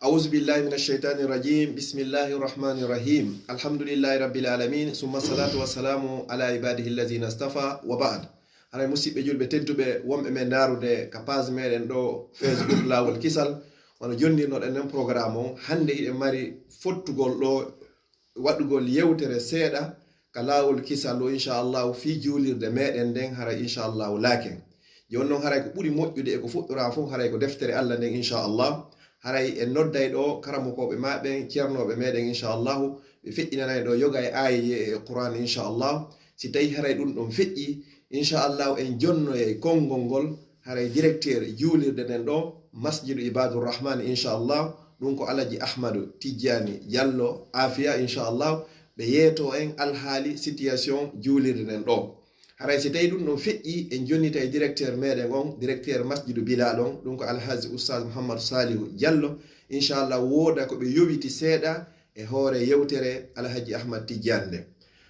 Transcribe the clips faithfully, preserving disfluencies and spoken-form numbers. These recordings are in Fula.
أعوذ بالله من الشيطان الرجيم. بسم الله الرحمن الرحيم. الحمد لله رب العالمين. ثم الصلاة والسلام على عباده الذين اصطفى وبعد. Haray musidɓe julɓe tedduɓe wonɓe men ndaarude ka page meɗen ɗo Facebook Laawol Kisal, wano jonnirnoɗen nden programme on, hannde hiɗen mari fottugol ɗo waɗugol yewtere seeɗa ka Laawol Kisal o, inchallahu, fii juulirde meɗen nden, haray inchallahu laaken. Jooni non, haray ko ɓuri moƴƴude e ko fuɗɗoraa fof, haray ko deftere Allah nden, inchallah. Haray en nodday ɗo karamokooɓe ma ɓen, ceernooɓe meɗen, inchallahu, ɓe feƴƴinanay ɗo yoga e aayeeje e Qur'an, inchallah. Si tawi haray ɗum ɗon feƴƴi, inchallahu, en jonnoyay konngol ngol, haray directeur juulirde nden ɗo, Masjidu Ibadur Rahman, inchallah, ɗum ko Alaji Ahmadu Tijjani Jallo Afiya, inchallah, ɓe yeeto en alhaali situation juulirde nden ɗo. Haray si tawi ɗum ɗon feƴƴi, en jonnitay directeur meɗen on, directeur Masjidu Bilal on, ɗum ko Alhaji Oustaz Mouhammad Salihu Jallo, inchallah, wooda ko ɓe yowiti seeɗa e hoore yewtere Alhaji Ahmad Tijjani nde.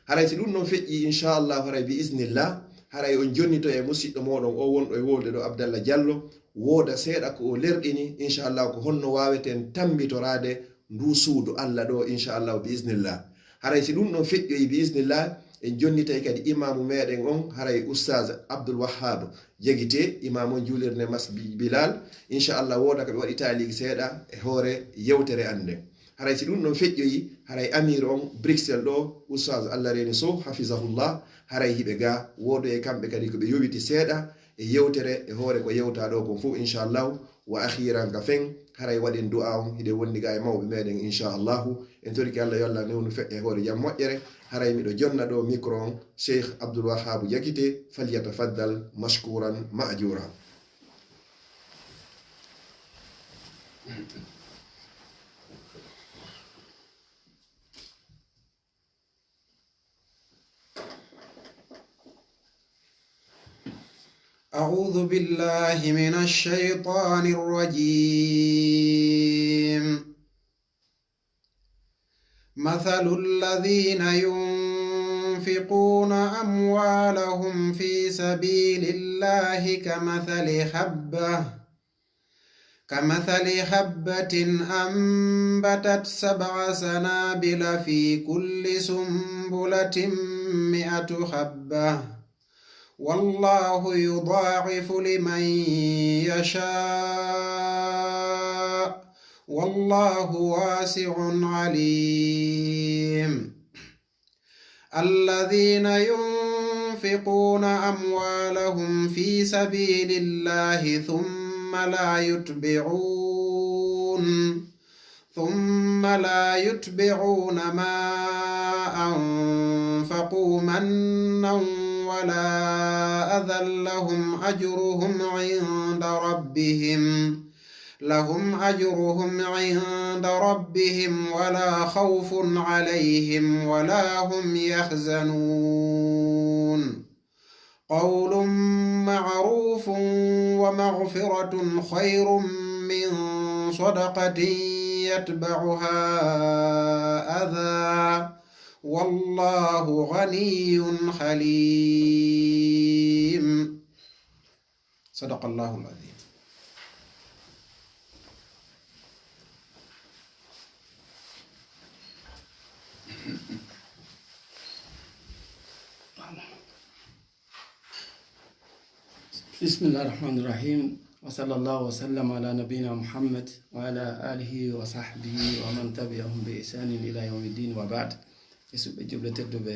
Haray si ɗum ɗon feƴƴi, inchallah, haray bi iznillah, haray on jonnito e musidɗo moɗon o wonɗo e wolde ɗo, Abdallah Jallo, wooda seeɗa ko o lerɗini, inchallah, ko honno waaweten tambitoraade ndu suudu Allah ɗo, inchallah, bi iznillah. Haray si ɗum ɗon feƴƴoyi bi iznillah, en jonnitay kadi imaamu meɗen on, haray Oustaz Abdoul Wahhab Jagite, imaamu on juulirde Mas Bi-, Bilal, inchallah, wooda ko ɓe waɗi taaliki seeɗa e hoore yewtere an nden. Haray si ɗum ɗon feƴƴoyi, haray amiiru on Bruxelles ɗo, Oustaz Allah Reeni Sow, hafizahullah, haray hiɓe ga, woodoye kamɓe kadi ko ɓe yowiti seeɗa e yewtere e hoore ko yewtaa ɗo kon fof, inchallahu. Wa akhiran ka fen, haray waɗen du'a on, hiɗen wondi ga e mawɓe meɗen, inchallahu. En torike Allah yo Allah newnu feƴƴa e hoore jam moƴƴere. Haray miɗo jonna ɗo micro on, Cheikh Abdoul Wahhab Jagite, falyatafaddal mashkuran ma'jura. أعوذ بالله من الشيطان الرجيم. مثل الذين ينفقون أموالهم في سبيل الله كمثل حبة كمثل حبة أنبتت سبع سنابل في كل سنبلة مائة حبة، والله يضاعف لمن يشاء، والله واسع عليم. الذين ينفقون أموالهم في سبيل الله ثم لا يتبعون، ثم لا يتبعون ما أنفقوا منا ولا أذى لهم أجرهم عند ربهم، لهم أجرهم عند ربهم ولا خوف عليهم ولا هم يحزنون. قول معروف ومغفرة خير من صدقة يتبعها أذى، والله غني حليم. صدق الله العظيم. بسم الله الرحمن الرحيم. وصلى الله وسلم على نبينا محمد وعلى آله وصحبه ومن تبعهم بإحسان إلى يوم الدين وبعد. E suɓɓe juɓɓe tedduɓe,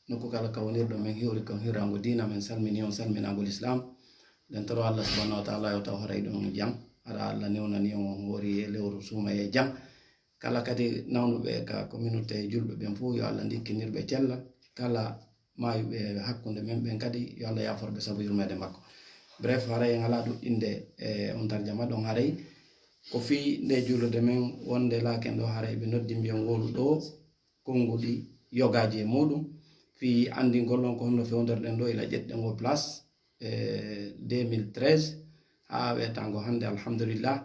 nokku kala ka wonirɗo men hiwri kon hirrango diina, men salmini on salminango l'islam. Den toro Allah subhanahu wa ta'ala yo taw horay ɗum jam. Ara Allah newnani on, on wori e lewru suuma e jam. Kala kadi nawnuɓe ka communauté julɓe ɓen fof, yo Allah ndikkinir ɓe cellal. Kala maayuɓe hakkunde men ɓen kadi, yo Allah yaafor ɓe sabu yurmeede makko. Bref, haray en alaa ɗuɗɗinde e on tarjama ɗon. Haray ko fii nde juulirde men wonde laaken ɗo, haray ɓe noddi mbiyon ngolu ɗo konnguɗi yogaaji e muɗum. Fii anndingol on ko honno fewndirɗen ɗo ila ƴetɗen o place, e deux mille treize haa weetango hannde, alhamdulillah.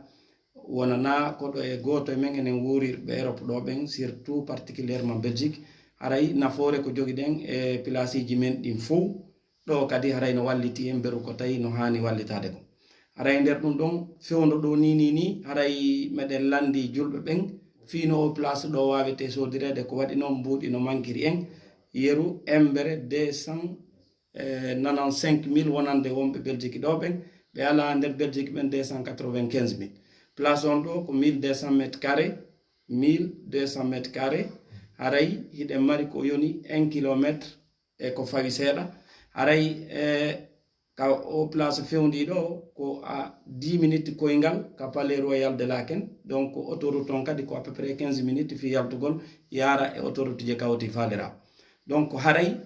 Wonana ko ɗo e gooto e men enen wuurirɓe Europe ɗo ɓen, surtout particulièrement Belgique. Haray nafoore ko jogiɗen e pilaasiiji men ɗin fow, ɗo kadi haray no walliti en mberu ko tawi no haani wallitaade ko. Haray nder ɗum ɗon fewndo ɗo ni, ni, ni, haray meɗen lanndi julɓe ɓen fii no o place ɗo waawete soodireede, ko waɗi noon mbuuɗi no mankiri en. Yeru, embere, deux cent, eh, nonante-cinq mille wonande wonɓe Belgique ɗo ɓen, ɓe alaa nder Belgique ɓen deux cent quatre-vingt-quinze mille. Place on ɗo ko mille deux cents mètres carrés, mille deux cents mètres carrés. Haray hiɗen mari ko yoni un kilomètre e ko fawi seeɗa. Haray, eh, ka o place fewndi ɗo ko à dix minutes koyngal ka Palais Royal de Laeken. Donc autoroute on kadi ko à peu près quinze minutes fii yaltugol yaara e autoroute je kawti faalira. Donc haray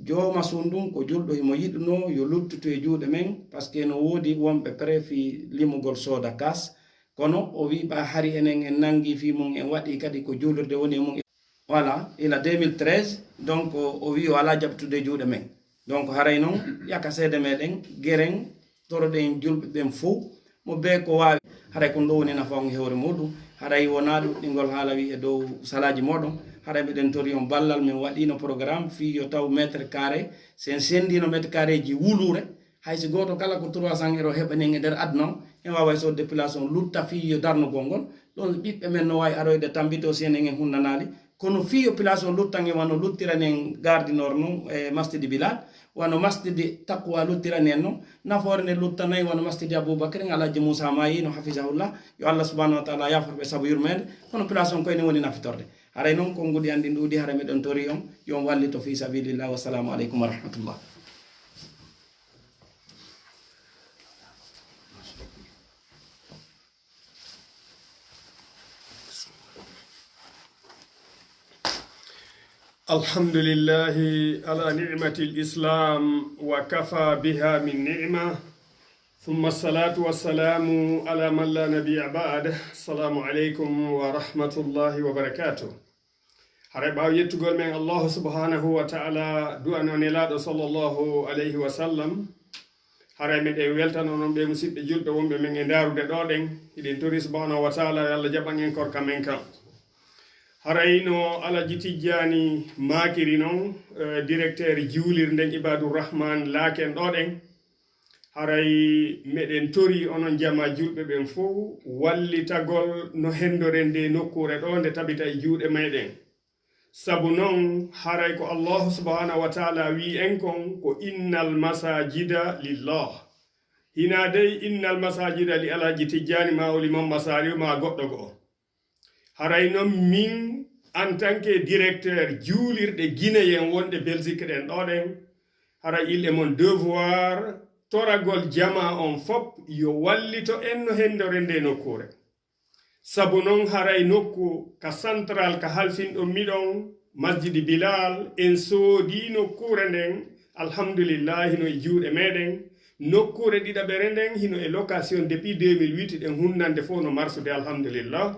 jooma suudu ndun ko julɗo himo yiɗunoo yo luttu to e juuɗe men, parce que no woodi wonɓe prêt fii limugol sooda kaas. Kono o wi'i ɓa hari enen en nanngi fii mun, en waɗi kadi ko juulirde woni e mun. Voilà, ila deux mille treize, donc o, o wi'i o alaa jaɓtude juuɗe men. Donc haray non, yaka seede meɗen, geren, toroɗen julɓe ɓen fow, mo bee ko waawi. Haray ko ɗum ɗo woni nafa on e hoore muɗum. Haray wonaa ɗuɗɗingol haala wi e dow salaaji mooɗon. Haray miɗen tori on ballal, men waɗiino programme fii yo taw mètre carré, si en senndiino mètre carré ji wuluure, hay si gooto kala ko trois cents euros heɓani en e nder aduna on, en waaway soodde place on lutta fii yo darnugol ngol. Ɗon ɓiɓɓe men no waawi aroyde tambito si enen en hunnanaali. Kono fii yo place on luttan en wano luttirani en Gare du Nord non e Masjidi Bilal, wano Masjidi Taqwa luttirani en non, nafoore nde luttanay wano Masjidi Abubakar en, Alhaji Musa Mayi no hafizahullah, yo Allah subhanahu wa taala yaafo ɓe sabu yurmeende, kono place on ko enen woni nafitorde. Haray non konguɗi an ɗin ɗuuɗi, haray miɗen tori on, yo on wallito fii sabilillah. Wassalamu aleykum wa rahmatullah. الحمد لله على نعمة الإسلام وكفى بها من نعمة، ثم الصلاة والسلام على من لا نبي بعده. السلام عليكم ورحمة الله وبركاته. Haray ɓaawo yettugol men Allahu subhanahu wa ta'ala, du'ano Nelaaɗo sallallahu alayhi wa sallam, haray meɗen weltano non ɓe musiɓɓe julɓe wonɓe men e ndaarude ɗo ɗen. Hiɗen tori subhanahu wa ta'ala yo Allah jaɓan en korka men kan. Haray no Alaji Tijjaani maakiri non, eh, directeur juulirde nden Ibaadu Rahman Laaken ɗo ɗen. Haray meɗen tori onon jamaa julɓe ɓen fow wallitagol no hendoren nde nokkuure ɗo nde tabita e juuɗe meɗen. Sabu non, haray ko Allahu subhanahu wa ta'ala wi'i en kon ko, "Innal masajida lillah." Hinaa dey, "Innal masajida li Alaji Tijjaani" ma o Liman Masari ma goɗɗo go'o. Haray non min, en tant que directeur juulirɗe Guinéen wonɗe Belgique ɗen ɗo ɗen, haray il est mon devoir toragol jamaa on fop yo wallito en no hendoren nde nokkuure. Sabu non haray nokku ka central ka halfinɗon mi ɗon, Masjidi Bilal, en soodii nokkuure nden, alhamdulillahi, no e juuɗe meɗen. Nokkuure ɗiɗaɓere nden hino e location depuis deux mille huit, ɗen hunnande fow no marsude, alhamdulillah.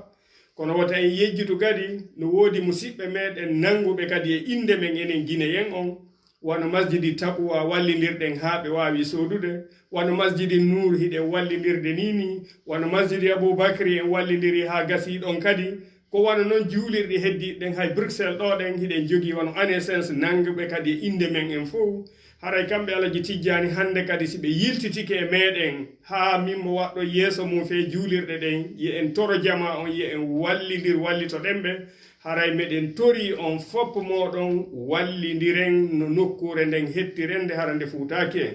Kono wota en yejjitu kadi, no woodi musiɓɓe meɗen nanguɓe kadi e innde men enen Gineyen on, wano Masjidi Taqwa wallindirɗen haa ɓe waawi soodude, wano Masjidi Nuur hiɗen wallindirde nii nii, wano Masjidi Abubakri en wallindiri haa gasii ɗon kadi, ko wano non juulirɗi heddiiɗi ɗen hay Bruxelles ɗo ɗen hiɗen jogii wano Renaissance nanguɓe kadi e innde men en fow. Haray kamɓe Alaji Tijjaani hannde kadi si ɓe yiltitike e meɗen haa min mo waɗɗo yeeso mum fee juulirɗe ɗen, yo en toro jamaa on, yo en wallindir wallitoɗen ɓe. Haray meɗen torii on fop mooɗon wallindiren no nokkuure nden hettiren nde hara nde fuutaaki en.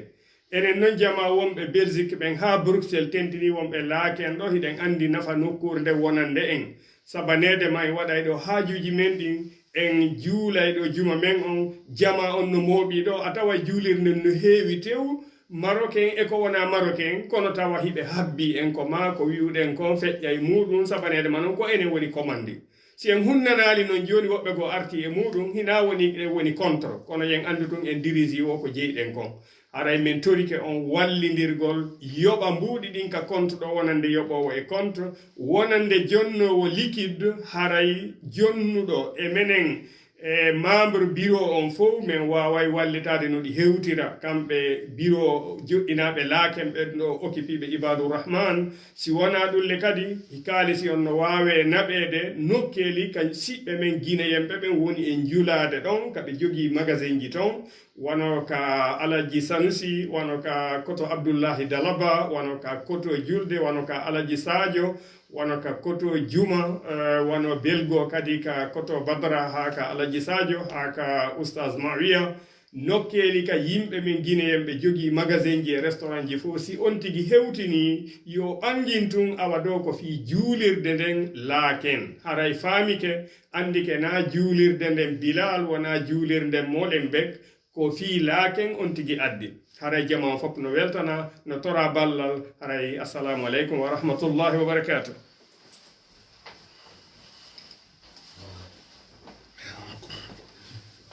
Enen non jamaa wonɓe Belgique ɓen haa Bruxelles tentinii wonɓe Laaken ɗo, hiɗen anndi nafa nokkuure nde wonande en. Sabaneede ma en waɗay ɗo haajuuji men ɗin, en juulay ɗo juma men on, jamaa on no mooɓii ɗo, a tawa juulirde nden no heewi tew, Marocain e ko wonaa Marocain, kono tawa hiɓe habbii en ko maa ko wi'uɗen kon feƴƴay muuɗum, sabaneede ma non ko enen woni commande. Si en hunnanaali non jooni woɓɓe goo artii e muuɗum, hinaa woni ɗen woni contre, kono yo en anndu tun en dirigii wo ko jeyɗen kon. Haray men torike on wallindirgol, yoɓa mbuuɗi ɗin ka compte ɗo wonande yoɓoowo e compte, wonande jonnoowo liquide, haray jonnuɗo e menen, E membre bureau on fof, min waaway wallitaade no ɗi hewtira, kamɓe bureau joɗɗinaaɓe laaken ɓen ɗo okipiiɓe Ibaadu Rahman. Si wonaa ɗun le kadi, kaalisi on no waawee naɓeede nokkeeli ka siɓɓe men Gineyen ɓe ɓen woni e njulaade ɗon, ka ɓe jogii magasinji ton, wano ka Alaji Sanusi, wano ka Koto Abdullahi Dalaba, wano ka Koto Julde, wano ka Alaji Sadio, wano ka Koto Juma, eh, wano Belgo kadi ka Koto Badara, haa ka Alaji Sadio, haa ka Oustaz Mawiya. Nokkeeli ka yimɓe men Gineyen ɓe jogii magasinji e restaurantji fof, si on tigi hewtinii, yo ɓangin tun awa ɗo ko fii juulirde nden laaken. Haray faamike, anndike naa juulirde nden Bilal, wonaa juulirde nden Molenbeek, ko fii laaken on tigi addi. Haray jama on fof no weltana, no tora ballal. Haray assalamu aleykum wa rahmatullahi wa barakatuh.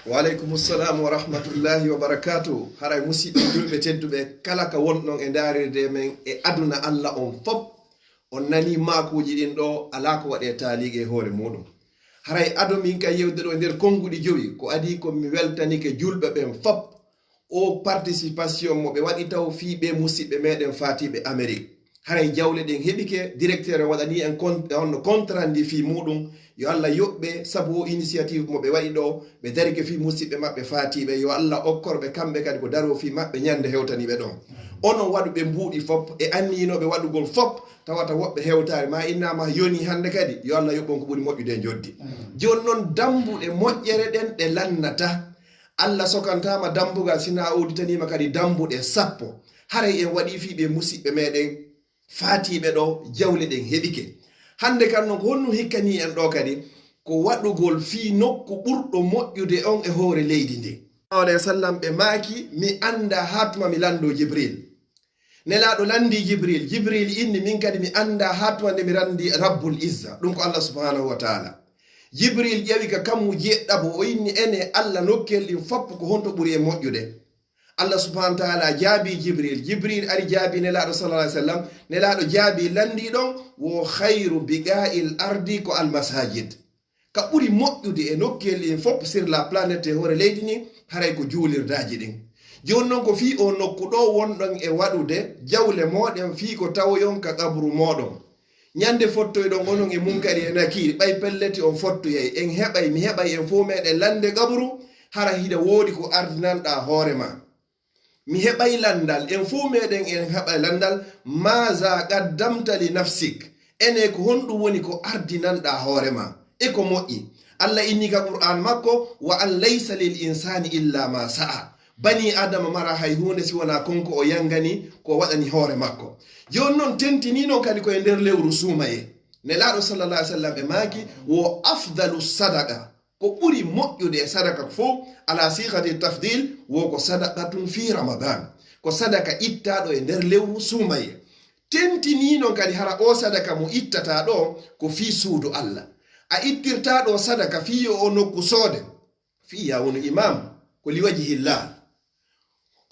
Wa aleykum salam wa rahmatullahi wa barakatuh. Haray musiɓɓe julɓe tedduɓe, kala ka wonɗon e ndaarirde men e aduna Alla on fof, on nanii maakuuji ɗin ɗo, alaa ko waɗee taaliiqe e hoore muuɗum. Haray ado min ka yewde ɗo e nder konnguɗi jowi, ko adii ko mi weltanike julɓe ɓen fof. O participation mo ɓe waɗi taw fii ɓee musiɓɓe meɗen faatiiɓe Amerik. Haray jawle ɗen heɓike, directeur o waɗanii en kon-, honno compte rendu fii muuɗum. Yo Alla yoɓ ɓe sabu o initiative mo ɓe waɗi ɗo, ɓe darike fii musiɓɓe maɓɓe faatiiɓe. Yo Alla okkor ɓe kamɓe kadi ko daroo fii maɓɓe ñande hewtaniiɓe ɗon. Onon waɗuɓe mbuuɗi fof e anniinooɓe waɗugol fof, tawata woɓɓe hewtaali, ma innaama yonii hannde kadi, yo Alla yoɓ on ko ɓuri moƴƴude e njoddi. Jooni non, dambuɗe moƴƴere ɗen ɗe lannata. Alla sokantaama dambugal, sinaa o udditaniima kadi dambuɗe sappo. Haray en waɗii fii ɓee musiɓɓe meɗen faatiiɓe ɗo, jawle ɗen heɓike. Hannde kan non, ko honɗum hikkanii en ɗo kadi? Ko waɗugol fii nokku ɓurɗo moƴƴude on e hoore leydi ndin. Sallallahu alayhi wa sallam, ɓe maaki, "Mi anndaa haa tuma mi lanndoo Jibril." Nelaaɗo lanndii Jibril, Jibril inni, "Min kadi mi anndaa haa tuma nde mi lanndii Rabbul Izza." Ɗum ko Alla subhanahu wa taala. Jibril ƴeewi ka kammu jeeɗiɗaɓo, o inni, "Ene Alla, nokkeeli ɗin fof ko honto ɓuri e moƴƴude?" Alla subhanahu wa taala jaabii Jibril. Jibril ari jaabii Nelaaɗo sallallahu alayhi wa sallam. Nelaaɗo jaabii, lanndii ɗon, wo khayru biqa'il ardi ko al masajid. Ka ɓuri moƴƴude e nokkeeli ɗin fof sur la planète e hoore leydi ndin, haray ko juulirdaaji ɗin. Jooni non, ko fii oo nokku ɗo wonɗon e waɗude jawle mooɗon fii ko tawoyon ka qabru mooɗon. Ñande fottoyɗon onon e Munkari e Nakiiri, ɓay pelleti on fottoyay, en heɓay, mi heɓay, en fow meɗen lande qabru, hara hiɗa woodi ko ardinanɗaa hoore maa. Mi heɓay landal, en fow meɗen en heɓay landal, "Maaza qaddamta li nafsik?" Ene ko honɗum woni ko ardinanɗaa hoore maa? E ko moƴƴi? Alla inni ka Qur'aan makko, "Wa an laysa lil insaani illa ma sa'a." Banii Aadama mara hay huunde si wonaa kon ko o yangani, ko waɗani hoore makko. Jooni non, tentinii non kadi ko e nder lewru suumayee. Nelaaɗo sallallahu alaihi wasallam e maaki, "Wo afdalu sadaqa." Ko ɓuri moƴƴude e sadaka fow, ala sighati tafdil, wo ko sadaqatun fi Ramadan. Ko sadaka ittaaɗo e nder lewru suumayee. Tentinii non kadi hara o sadaka mo ittataa ɗo ko fii suudu Alla. A ittirtaa ɗo sadaka fii yo o nokku soode, fii yaa wonu imam, ko liwajihillah.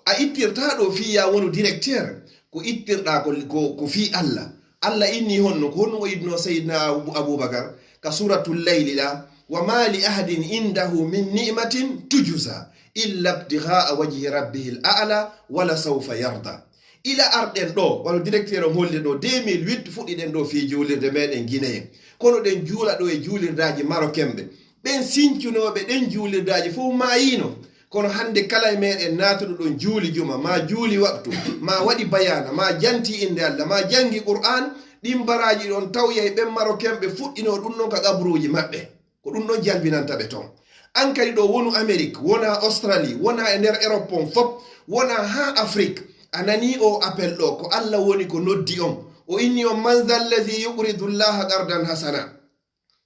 A ittirtaa ɗo fii yaa wonu directeur, ko ittirɗaa ko, ko, ko fii Alla. Alla inni honno, ko honno o innoo Sayyidina Abu-, Abubakar ka Suratul Layli ɗa, "Wa ma li ahadin indahu min ni'matin tujza illa ibtigha'a wajhi rabbihil a'la wala sawfa yarda." Ila arɗen ɗo, wano directeur on holli ɗo, deux mille huit fuɗɗiɗen ɗo fii juulirde meɗen Guinée. Kono ɗen juula ɗo e juulirdaaji Marocain ɓe. Ɓen sincunooɓe ɗen juulirdaaji fow maayiino. Kono hannde kala e meɗen naatuɗo ɗon juuli juma, ma juuli waqtu, ma waɗi bayaana, ma janti innde Alla, ma janngi Qur'aan, ɗin baraaji ɗon tawyay ɓen Marocain ɓe fuɗɗinoo ɗum ɗon ka qabruuji maɓɓe. Ko ɗum ɗon jalbinanta ɓe ton. An kadi ɗo wonu Amérique, wona Australie, wona e nder Europe on fop, wona haa Afrique. A nanii o appel ɗo, ko Alla woni ko noddi on. O inni on, "Man zal ladhi yuqridu Allaha qardan hasana?"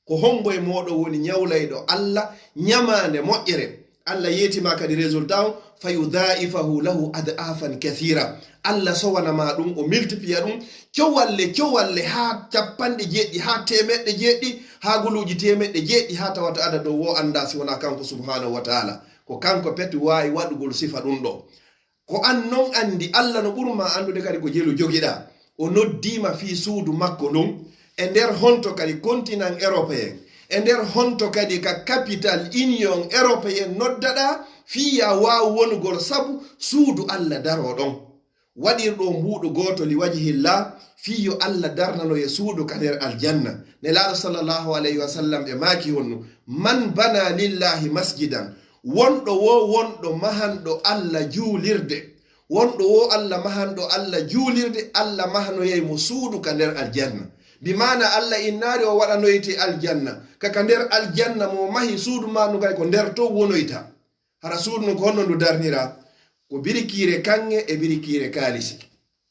Ko hombo e mooɗon woni ñawlayɗo Alla ñamaande moƴƴere? Alla yeetima kadi résultat on, "Fa yudha'ifahu lahu adhafan kathira." Alla sowana ma ɗum, o multiplier ɗum, cowalle, cowalle, haa capanɗe jeeɗiɗi, haa teemeɗɗe jeeɗiɗi, haa guluuji teemeɗɗe jeeɗiɗi, haa tawata adadu o wo anndaa si wonaa kanko subhanahu wa ta'ala. Ko kanko pet waawi waɗugol sifa ɗum ɗo. Ko an non anndi, Alla no ɓurma anndude kadi ko jelu jogiɗaa. O noddiima fii suudu makko ndun, e nder honto kadi continent européen, E nder honto kadi ka capital Union Européenne noddaɗaa fii yo a waaw wonugol sabu suudu Alla daroo ɗon? Waɗir ɗoo mbuuɗu gooto li wajhillah fii yo Alla darnanoye suudu ka nder aljanna. Nelaaɗo sallallahu alayhi wa sallam ɓe maaki honno, "Man bana lillahi masjidan," wonɗo woo wonɗo mahanɗo Alla juulirde, wonɗo woo Alla mahanɗo Alla juulirde, Alla mahanoyay mo suudu ka nder aljanna. Bi maana Alla innaali o waɗanoyte aljanna, ka ka nder aljanna mo mahi suudu maa ndu kay ko nder ton wonoyta. Hara suudu ndun ko honno ndu darnira? Ko birikiire kaŋŋe e birikiire kaalisi.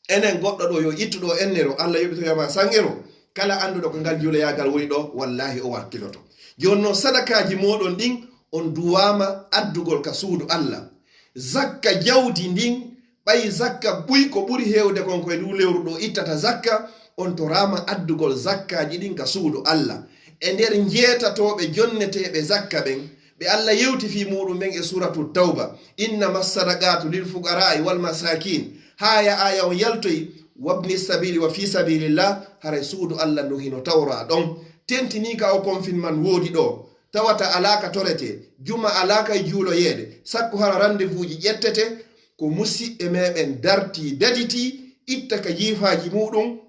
Enen goɗɗo ɗoo yo ittu ɗoo en euro, Alla yoɓitoya ma san euro. Kala annduɗo ko ngal juuloyaagal woni ɗoo, wallaahi o wakkiloto. Jooni non sadakaaji mooɗon ɗin on duwaama addugol ka suudu Alla. Zakka jawdi ndin, ɓay zakka ɓuy ko ɓuri heewde kon ko e nduu lewru ɗoo ittata zakka, on toraama addugol zakkaaji ɗin ka suudu Alla. E nder njeetatooɓe jonneteeɓe zakka ɓen, ɓe Alla yewti fii muuɗum ɓen e Suuratu Tawba, "Innama sadaqatu lil fuqara'i wal masakin." Haa ya aaya on yaltoyi, "Wabni sabili wa fi sabilillah," haray suudu Alla ndun hino tawraa ɗon. Tentinii ka o confinement woodi ɗoo, tawata alaa ka toretee, juma alaa ka e juuloyeede, sakko hara rendez-vous ji ƴettete, ko musiɓɓe meɗen dartii, daditii, itta ka jiifaaji muuɗum,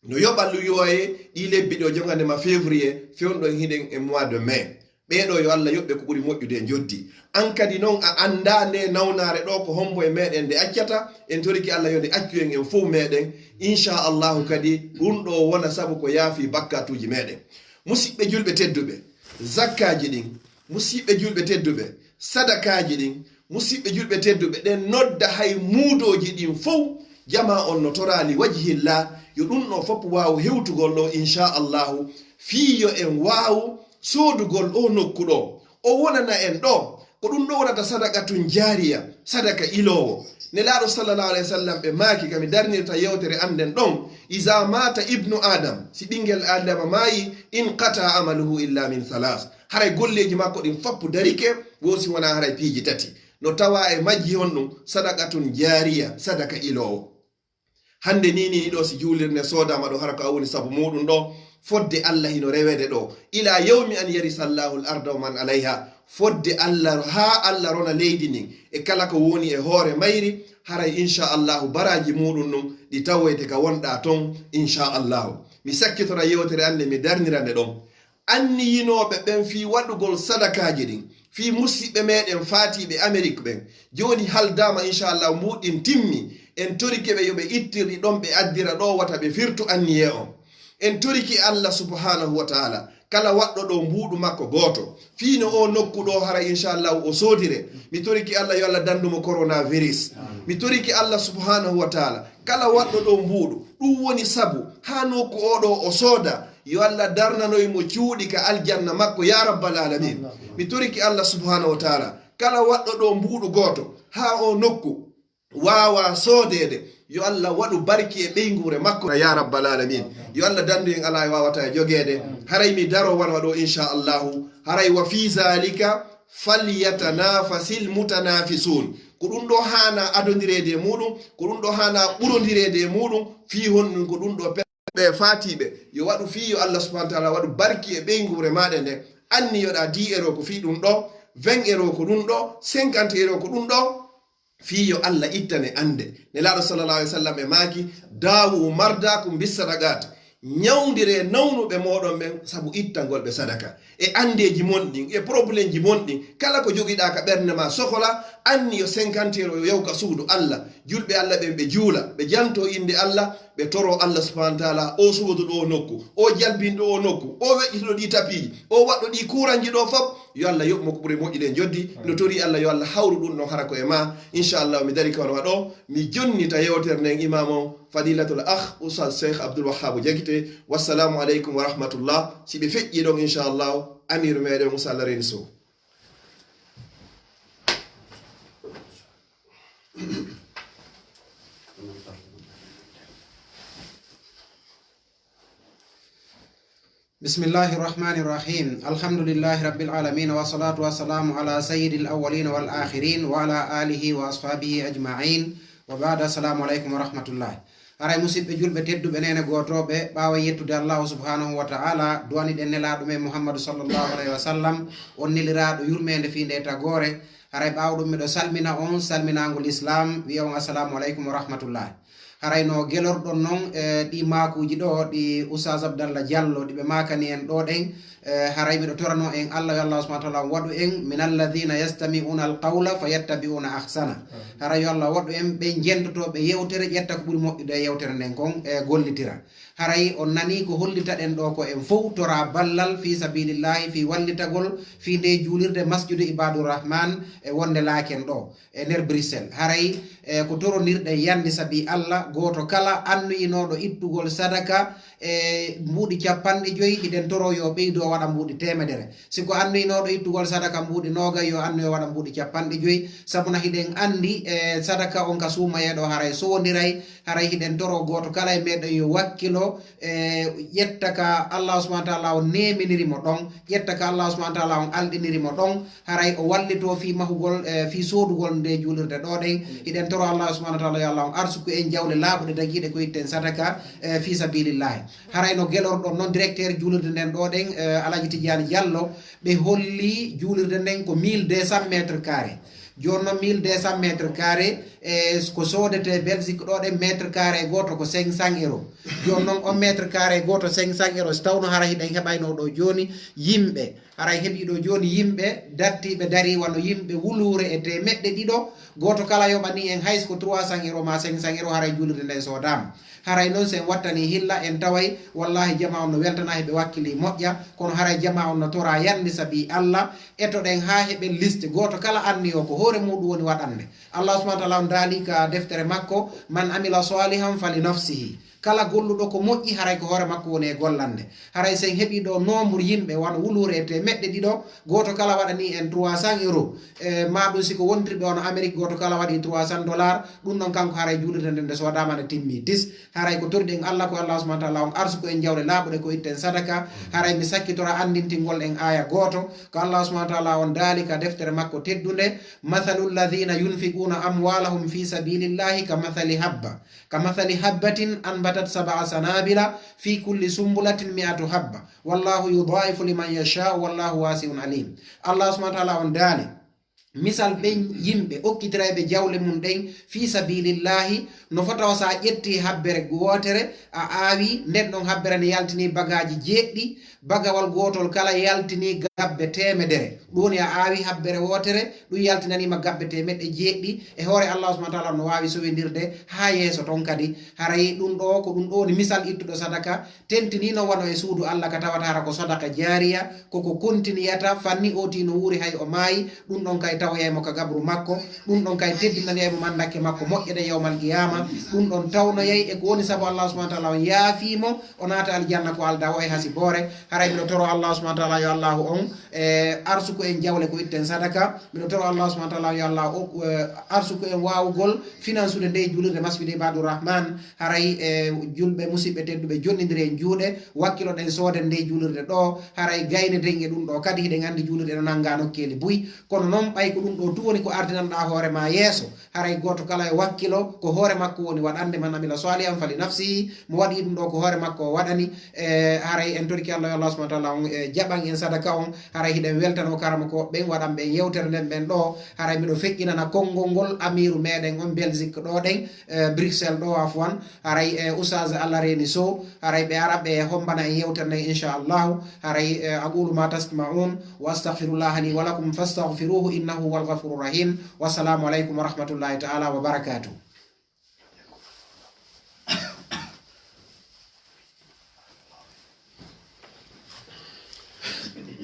no yoɓa luwaaye ɗii lebbi ɗoo, jongande ma février, fewndo en hiɗen e mois de mai. Ɓee ɗoo yo Alla yoɓ ɓe ko ɓuri moƴƴude e njoddi. An kadi non a anndaa nde nawnaare ɗoo ko hombo e meɗen nde accata, en torike Alla yo nde accu en en fow meɗen. Insha Allahu kadi ɗum ɗoo wona sabu ko yaafii bakkaatuuji meɗen. Musiɓɓe julɓe tedduɓe, zakkaaji ɗin, musiɓɓe julɓe tedduɓe, sadakaaji ɗin, musiɓɓe julɓe tedduɓe, ɗen nodda hay muudooji ɗin fow, jamaa on no toraa li wajhillah, yo ɗum ɗoo fof waaw hewtugol ɗoo, insha Allahu, fii yo en waaw soodugol ɗoo nokku ɗoo. O wonana en ɗoo, ko ɗum ɗoo wonata sadaqatun jaariya, sadaka iloowo. Nelaaɗo sallallahu alayhi wa sallam ɓe maaki, ka mi darnirta yewtere an nden ɗon, "Iza mata ibnu Adam," si ɓinngel Adama maayi, "inqata amaluhu illa min thalas." Haray golleeji makko ɗin fappu darike, wo si wonaa haray piiji tati. No tawaa e majji honɗum? Sadaqatun jaariya, sadaka iloowo. Hannde nii, nii ɗoo, si juulirde soodaama ɗoo, hara ko a woni sabu muuɗum ɗoo, fodde Alla hino reweede ɗoo. Ila yawmi an yarisa Allahu al-arda wa man alayha. Fodde Alla, haa Alla rona leydi ndin e kala ko woni e hoore mayri, haray insha Allahu baraaji muuɗum ɗum ɗi tawoyte ka wonɗaa ton, insha Allahu. Mi sakkitora yewtere an nde, mi darnira nde ɗon. Anniyinooɓe ɓen fii waɗugol sadakaaji ɗin, fii musiɓɓe meɗen faatiiɓe Amerik ɓen, jooni haldaama, insha Allahu, mbuuɗin timmi. En torike ɓe yo ɓe ittir ɗi ɗon, ɓe addira ɗoo, wata ɓe firtu anniyee on. En torike Alla subhanahu wa taala, kala waɗɗo ɗoo mbuuɗu makko gooto, fii no oo nokku ɗoo hara, insha Allahu, o soodire. Mi torike Alla yo Alla dandu mo coronavirus. Mi torike Alla subhanahu wa taala, kala waɗɗo ɗoo mbuuɗu, ɗum woni sabu haa nokku oo ɗoo o sooda, yo Alla darnanoy mo cuuɗi ka aljanna makko, ya rabbal alamin. Mi torike Alla subhanahu wa taala, kala waɗɗo ɗoo mbuuɗu gooto haa oo nokku waawa soodeede, yo Alla waɗu barki e ɓeynguure makko, ya rabbal alamin. Yo Alla dandu en alaa e waawata e jogeede. Haray mi daro wano ɗoo, insha Allahu. Haray wa fi zalika falyatanafasil mutanafisun. Ko ɗum ɗoo haana adondireede e muuɗum, ko ɗum ɗoo haana ɓurondireede e muuɗum, fii honɗum? Ko ɗum ɗoo pe-, ɓe faatiiɓe, yo waɗu fii yo Alla subhanahu wa taala waɗu barki e ɓeynguure maaɗa nden. Anniyoɗaa dix euro ko fii ɗum ɗoo, vingt euro ko ɗum ɗoo, cinquante euro ko ɗum ɗoo, fii yo Alla ittane annde. Nelaaɗo sallallahu alayhi wa sallam e maaki, "Daawu mardakum bis sadaqat." Ñawndiree nawnuɓe mooɗon ɓen sabu ittangol ɓe sadaka. E anndeeji mon ɗin, e problemji mon ɗin, kala ko jogiɗaa ka ɓernde maa sokola, anniyo cinquante euro yo yahu ka suudu Alla. Julɓe Alla ɓen ɓe juula, ɓe janto innde Alla, ɓe toro Alla subhanahu wa taala, o sooduɗo o nokku, o jalbinɗo o nokku, o weƴƴituɗo ɗi tapiiji, o waɗɗo ɗi kuranji ɗoo fof, yo Alla yoɓ mo ko ɓuri moƴƴude e njoddi. No tori Alla yo Alla hawru ɗum ɗon hara ko e ma. Insha Allahu, mi dari ka wano ɗoo, mi jonnita yewtere nden imam on, Fadilatul Akh Oustaz Cheikh Abdoul Wahab Diakité. Wassalamu aleykum wa rahmatullah. Si ɓe feƴƴi ɗon, insha Allahu, amiru meɗen Moussa Lareni Sow. بسم الله الرحمن الرحيم. الحمد لله رب العالمين، والصلاة والسلام على سيد الأولين والآخرين، وعلى آله وأصحابه أجمعين، وبعد، السلام عليكم ورحمة الله. Haray musidɓe julɓe tedduɓe, neene gootooɓe, ɓaawo yettude Allahu subhanahu wa ta'ala, duwaniɗen nelaaɗo men Muhammadu sallallahu alayhi wa sallam, on neliraaɗo yurmeende fii nde tagoore. Haray ɓaawo ɗum miɗo salmina on salminaango lislaam, wi'a on assalamu alaykum wa rahmatullah. Haray no gelorɗon non, e, ɗi maakuuji ɗo, ɗi Oustaz Abdallah Diallo, ɗi ɓe maakani en ɗo ɗen, e, haray miɗo torano en Allah, yo Allah subhanahu wa ta'ala on waɗu en min alladhina yastami'una alqawla fayattabi'una ahsana. Haray yo Allah waɗu en ɓe jentotooɓe yewtere, ƴetta ko ɓuri moƴƴude e yewtere nden kon, e, gollitira. Haray on nanii ko hollitaɗen ɗo ko en fow tora ballal fii sabilillahi, fii wallitagol, fii nde juulirde Masjidu Ibadur Rahman e wonde laaken ɗo e nder Bruxelles. Haray, e, ko torondirɗen yandi sabi Allah, gooto kala annuyinooɗo ittugol sadaka e mbuuɗi capanɗe joyi, hiɗen toro yo ɓeydo waɗa mbuuɗi teemedere. Si ko annuyinooɗo ittugol sadaka mbuuɗi noogay, yo annuyo waɗa mbuuɗi capanɗe joyi. Sabuna hiɗen andi, e, sadaka on ka suumayee ɗo haray sowondiray, haray hiɗen toro gooto kala e meɗen yo wakkilo, e, ƴetta ka Allah subhanahu wa ta'ala on neeminiri mo ɗon, ƴetta ka Allah subhanahu wa ta'ala on alɗiniri mo ɗon, haray o wallito fii mahugol, e, fii soodugol nde juulirde ɗo ɗen. Hiɗen toro Allah subhanahu wa ta'ala yo Allah on arsuku en jawle laaɓuɗe dagiiɗe ko itten sadaka, e, fii sabilillahi. Haray no gelorɗon non directeur juulirde nden ɗo ɗen, e, Alaji Tidiane Diallo, ɓe holli juulirde nden ko mille deux cents mètres carrés. Jooni non mille deux cents mètres carrés, e, ko soodete Belgique ɗo ɗen mètre carré gooto ko cinq cents euros. Jooni non on mètre carré gooto cinq cents euros, si tawno hara hiɗen heɓayno ɗo jooni yimɓe, haray heɓi ɗo jooni yimɓe dattiiɓe darii wano yimɓe wuluure e teemeɗɗe ɗiɗo, gooto kala yoɓani en hay so ko trois cents euros ma cinq cents euros, haray juulirde nden soodaama. Haray non si en wattani hilla, en taway, wallahi, jama on no weltana, heɓe wakkili moƴƴa, kono haray jama on no tora yandi sabi Allah, etoɗen haa heɓen liste, gooto kala anniyo ko hoore muɗum woni waɗande. Allah subhanahu wa ta'ala on daali ka deftere makko, "Man amila salihan fali nafsihi." Kala golluɗo ko moƴƴi, haray ko hoore makko woni e gollande. Haray si en heɓi ɗo nombre yimɓe wano wuluure e teemeɗɗe ɗiɗo, gooto kala waɗani en trois cents euros. E, ma ɗum si ko wontirɓe wano Amérique, gooto kala waɗi trois cents dollars, ɗum ɗon kanko haray juulirde nden nde soodaama nde timmi tis. Haray ko toriɗen Allah ko Allah subhanahu wa ta'ala on arsuku en jawle laaɓuɗe ko itten sadaka. Haray mi sakkitora andintingol en aaya gooto. Ko Allah subhanahu wa ta'ala on daali ka deftere makko teddunde, "Mathalu alladhina yunfiquna amwalahum fi sabilillahi ka mathali habba." كمثل حبة أنبتت سبع سنابل في كل سنبلة مئة حبة والله يضاعف لمن يشاء والله واسع عليم. Allah subhanahu wa ta'ala on daali, misal ɓen yimɓe okkitirayɓe jawle mun ɗen fi sabilillahi, no fota o sa ƴetti habbere wootere, a aawi, nden ɗon habbere ne yaltini bagaaji jeeɗɗi, bagawal gootol kala yaltini gabbe teemedere. Ɗum woni a aawi habbere wootere, ɗum yaltinaniima gabbe teemeɗɗe jeeɗiɗi. E hoore Allah subhanahu wa ta'ala no waawi sowindirde haa yeeso ton kadi. Haray ɗum ɗo ko ɗum ɗo woni misal ittuɗo sadaka, tentini no wano e suudu Allah ka tawata hara ko sadaka jaariya, ko ko kontiniyata fanni o tino wuuri hay o maayi, ɗum ɗon kay tawoyay mo ka gabru makko, ɗum ɗon kay teddinaniyay mo mandakke makko moƴƴe ɗen yawmal qiyama, ɗum ɗon tawnoyay e ko woni sabu Allah subhanahu wa ta'ala on yaafii mo, o naata aljanna ko alda o e hasiboore. Haray miɗo toro Allah subhanahu wa ta'ala yo Allahu on, e, arsuku en jawle ko itten sadaka. Miɗo toro Allah subhanahu wa ta'ala yo Allah o, e, arsuku en waawugol finansude nde juulirde Masjidi Ibadur Rahman. Haray, e, julɓe musiɓɓe tedduɓe jonnindiri en juuɗe, wakkiloɗen sooden nde juulirde ɗo. Haray gayneden e ɗum ɗo kadi hiɗen andi juulirɗe no nanga nokkeeli buy. Kono non ɓay ko ɗum ɗo tu woni ko ardinanɗa hoore ma yeeso. Haray gooto kala e wakkilo ko hoore makko woni waɗande, man amila salihan fali nafsihi, mo waɗi ɗum ɗo ko hoore makko o waɗani. E, haray en toriki Allah yo Allah subhanahu wa ta'ala on, e, jaɓan en sadaka on. Haray hiɗen weltano karamoko ɓen waɗan ɓen yewtere nden ɓen ɗo. Haray miɗo feƴƴinana konngol ngol amiru meɗen on Belgique ɗo ɗen, e, Bruxelles ɗo afwan. Haray, e, Oustaz Allah Reni Sow, haray ɓe ara ɓe hombana en yewtere nden inchallahu. Haray, e, aqulu ma tasma'un wa astaghfirullaha li wa lakum fastaghfiruhu innahu huwal ghafurur rahim. Wassalamu alaikum wa rahmatullahi ta'ala wa barakatuh.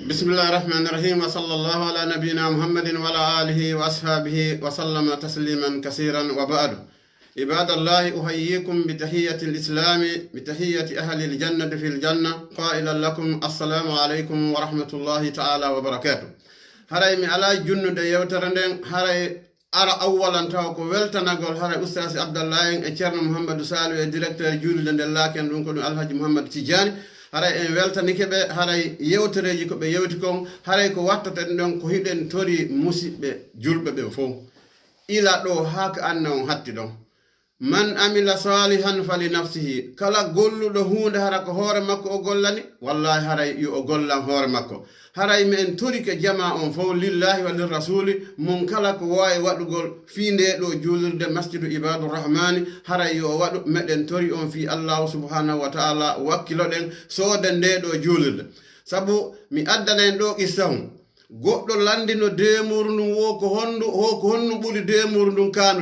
بسم الله الرحمن الرحيم، وصلى الله على نبينا محمد وعلى آله وأصحابه وسلم تسليما كثيرا، وبعد. عباد الله، أحييكم بتحية الإسلام، بتحية أهل الجنة في الجنة، قائلا لكم: السلام عليكم ورحمة الله تعالى وبركاته. Haray mi alaa junnude yewtere nden, haray ara awwalan taw ko weltanagol haray Ustaasi Abdallah en e Ceerno Muhammadu Salihu e directeur juulirde nden laaken ɗum ko ɗum Alhaji Muhammadu Tijjaani. Haray en weltanike ɓe, haray yewtereeji ko ɓe yewti kon, haray ko wattaten ɗon ko hiɗen tori musiɓɓe julɓe ɓe fow. Ila ɗo haa ka anne on hatti ɗon. Man amila salihan fali nafsihi, kala golluɗo huunde hara ko hoore makko o gollani, wallahi haray yo o gollan hoore makko. Haray mi en torike jama on fow lillahi wa lirrasuli, mon kala ko waawi waɗugol fii nde ɗo juulirde masjidu ibadu rahmani, haray yo o waɗu. Meɗen tori on fii allahu subhanahu wa taala, wakkiloɗen sooden nde ɗo juulirde. Sabu mi addanay ɗo qissahun. Goɗɗo landino deemuru ndun wo ko hondu wo ko honnu ɓuri deemuru ndun kaanu.